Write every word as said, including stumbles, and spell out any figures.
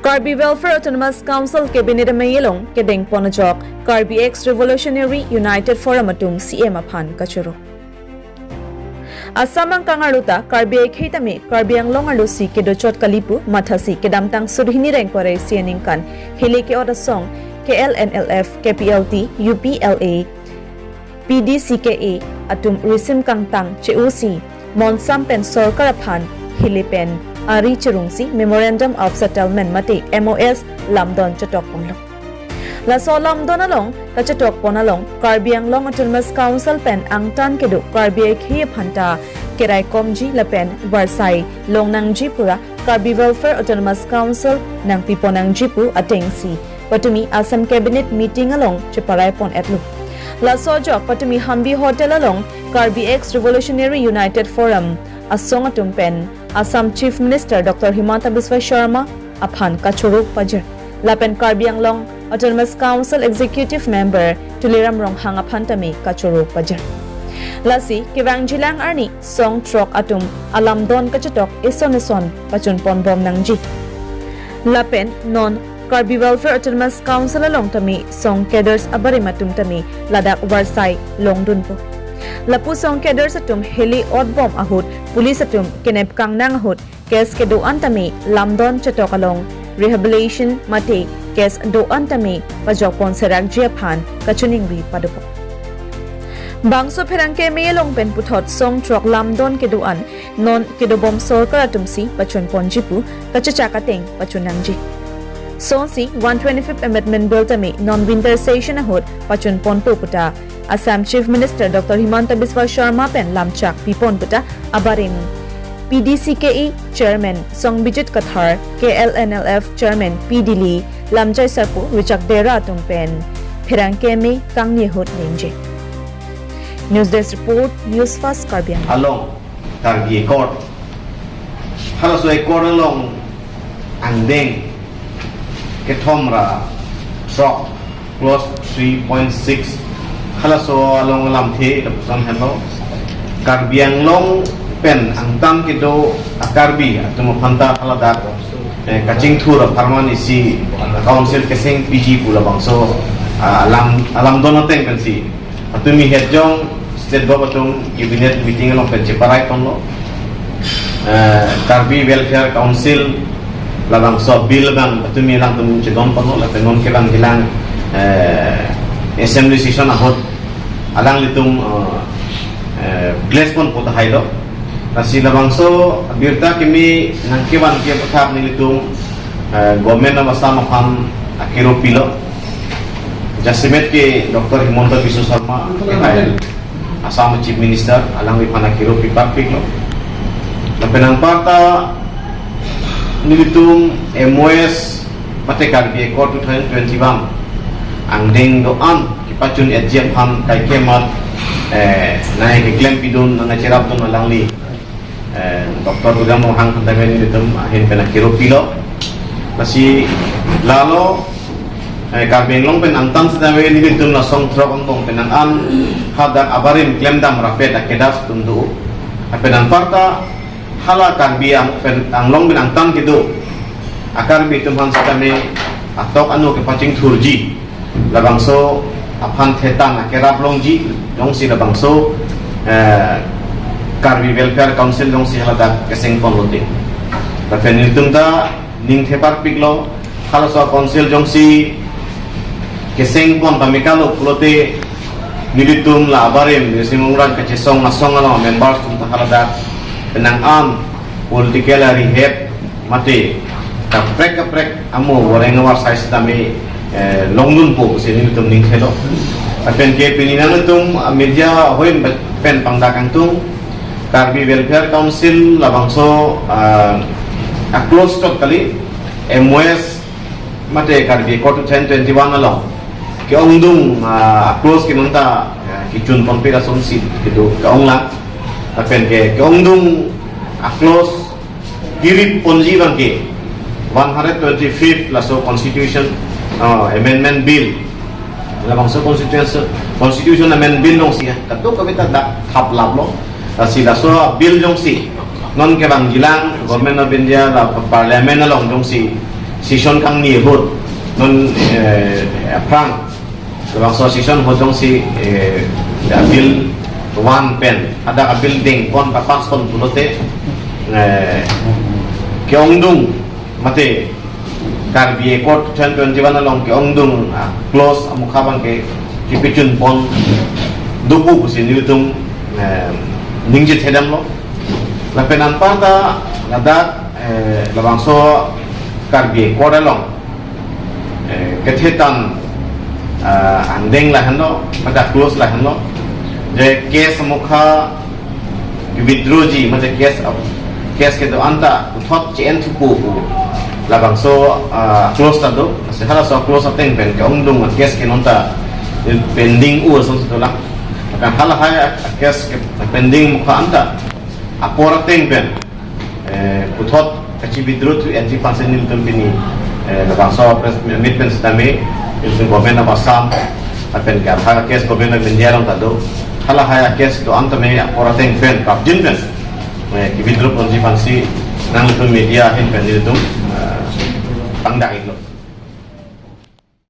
Karbi Welfare Autonomous Council Cabinet amei along kedengpon ajok Karbi Ex Revolutionary United Forum atum C M aphan kachoro. Assam angkang arlo ta Karbi akhei tame Karbi Anglong arlosi kedochot kali pu mathasi kedamtang suri hini ra ingkoi ra isi aningkan hile ke-ot asong K L N L F, K P L T, U P L A, P D C K A atum risim kangtang che-osi monsam pen sorkar aphan hile pen ari cherungsi Memorandum of Settlement mate M O S lamdon chetokponlo. Laso lamdon along kachetokpon along Karbi Anglong Autonomous Council pen angtan kedo Karbi akhei aphan ta keraikomji lapen varsai longnangji pura Karbi Welfare Autonomous Council nangpiponangji pu atengsi patumi Assam Cabinet meeting along cheparaiponetlo. Laso ajok patumi Hampi Hotel along Karbi Ex Revolutionary United Forum asong atum pen Assam Chief Minister Doctor Himanta Biswa Sarma aphan kachoro pajir. Lapen Karbi Anglong Autonomous Council Executive Member Tuliram Ronghang aphan tame kachoro pajir. Lasi kevangjilang arni song throk atum alamdon kachetok eson eson pachunponbom nangji. Lapen non Karbi Welfare Autonomous Council along tame song cadres abarim atum tame ladak varsai longdunpo. Lapu song cadres atum heli otbom ahut police atum kenep kangnang ahut case kedo-an tame lamdon chetok along rehabilitation mate case do-an tame pajokpon serakji aphan kachiningri padopo. Bangso pherangke amei along pen puthot song throk lamdon kedo-an non kedobom sorkar atumsi pachunponji pu kachechak ateng pachunnangji. Sonsi one twenty-fifth Amendment Bill tame non winter session ahut pachunponpo puta Assam Chief Minister Doctor Himanta Biswa Sarma pen lamchak pipon puta abarim P D C K A Chairman Songbijit Kathar, K L N L F Chairman P Dili, lamjai sarpo Richard Dera atum pen pherangke amei kangni ahut ningje. News Desk Report, News Fast Karbi Anglong. Along Karbi Accord. Halaso Accord along angdeng kethom ra throk, clause three point six. Halaso along alamthe lapuson henlo. Karbi Anglong pen angtan kedo a-Karbi atum aphan ta haladak, eh, kachingthur apharman isi council keseng piji pu labangso, ah, alam, alamdon ateng pensi patumi hetjong state govt atum cabinet meeting along pen cheparaiponlo. Eh, Karbi Welfare Council labangso bill abang patumi alangtum chedonponlo, lapen non kevangjilang, eh, assembly session ahut alanglitum, eh, eh, blessponpo ta hailo. Lasi labangso abirta kimi nangkevan ke aphuthak nelitum, eh, government of Assam aphan akero pilo. Jasemet ke Doctor Himanta Biswa Sarma kehai Assam Chief Minister, alangliphan akero piparpiklo. Lapen anparta nelitum M O S mate Karbi Accord two thousand twenty-one angdeng do-an kepachun-etji aphan kaike mat, eh, nangkeklem pidun, nangcherapdun alangli, eh, Doctor Tuliram Ronghang aphan tame nelitum ahin pen akero pilo. Lasi lalo, eh, Karbi Anglong pen angtan setame nelitum la song throk angbong pen nang an hadak abarim klemdam rapet akedas atum do. Lapen anparta hala Karbi Ang-, pen Anglong pen angtan kedo a-Karbi atum aphan setame atok anu kepachingthurji labangso aphan thetan akerap longji jongsi labangso, eh, Karbi Welfare Council jongsi haladak kesengponlote. Lapen nelitum ta ningthe parpiklo, halaso council jongsi kesengpon pamekalo pulote nelitum la abarim, nelitum rat kachesong asong along members atum ta haladak penang an political rehab mate kaprek kaprek amo voreng avarsai setame, eh, longdunpo pusi nelitum ningthelo. Lapen ke pini nanglitum, ah, media ahoin pen pangdak kangtung, Karbi Welfare Council labangso, ah, a-clause chot kali, M O S mate Karbi Accord two thousand twenty-one along ke-ongdung, ah, a-clause ke nonta, ah, kechunponpe asonsi kedo ke-onglang. Lapen ke ke-ongdung a-clause kirip ponji abang ke one hundred twenty-fifth laso constitution, ah, amendment bill. Labangso constitution, constitution amendment bill jongsi kadokave ta dak thaplaplo. Lasi laso bill jongsi non kevangjilang Government of India la parliament along jongsi Session kangni ahut non, eh, aphrang labangso session ahut jongsi, eh, bill one pen hadak bill dengpon kapass pon pulote, eh, ke-ongdung mate Karbi Accord two thousand twenty-one along ke-ongdung, ah, clause amukha abangke kepachunpon dopo pusi nelitum, eh, ningje thedamlo. Lapen anparta ladak, eh, labangso Karbi Accord along, eh, kethe tan, ah, angdeng lahenlo, pada clause lahenlo, je case amukha withdrawji, mate case, case kedo-an ta puthot che-en thupo pu labangso, ah, clause ta do. Lasi halaso clause ateng pen ke-ongdung case ke non ta pending u asonsi dolang. Kan halahai a-case ke pending mukha anta apor ateng pen, eh, puthot kachi-withdraw thu enji pansi nelitum pini, eh, labangso press meet pen sitame, nelitum Government of Assam, lapen ke ha case Government of India along ta do. Halahai case do-an tame apor ateng pen, prapjin pen, eh, ke-withdraw ponji pansi nanglitum media ahin pen nelitum, eh, tangdaklo.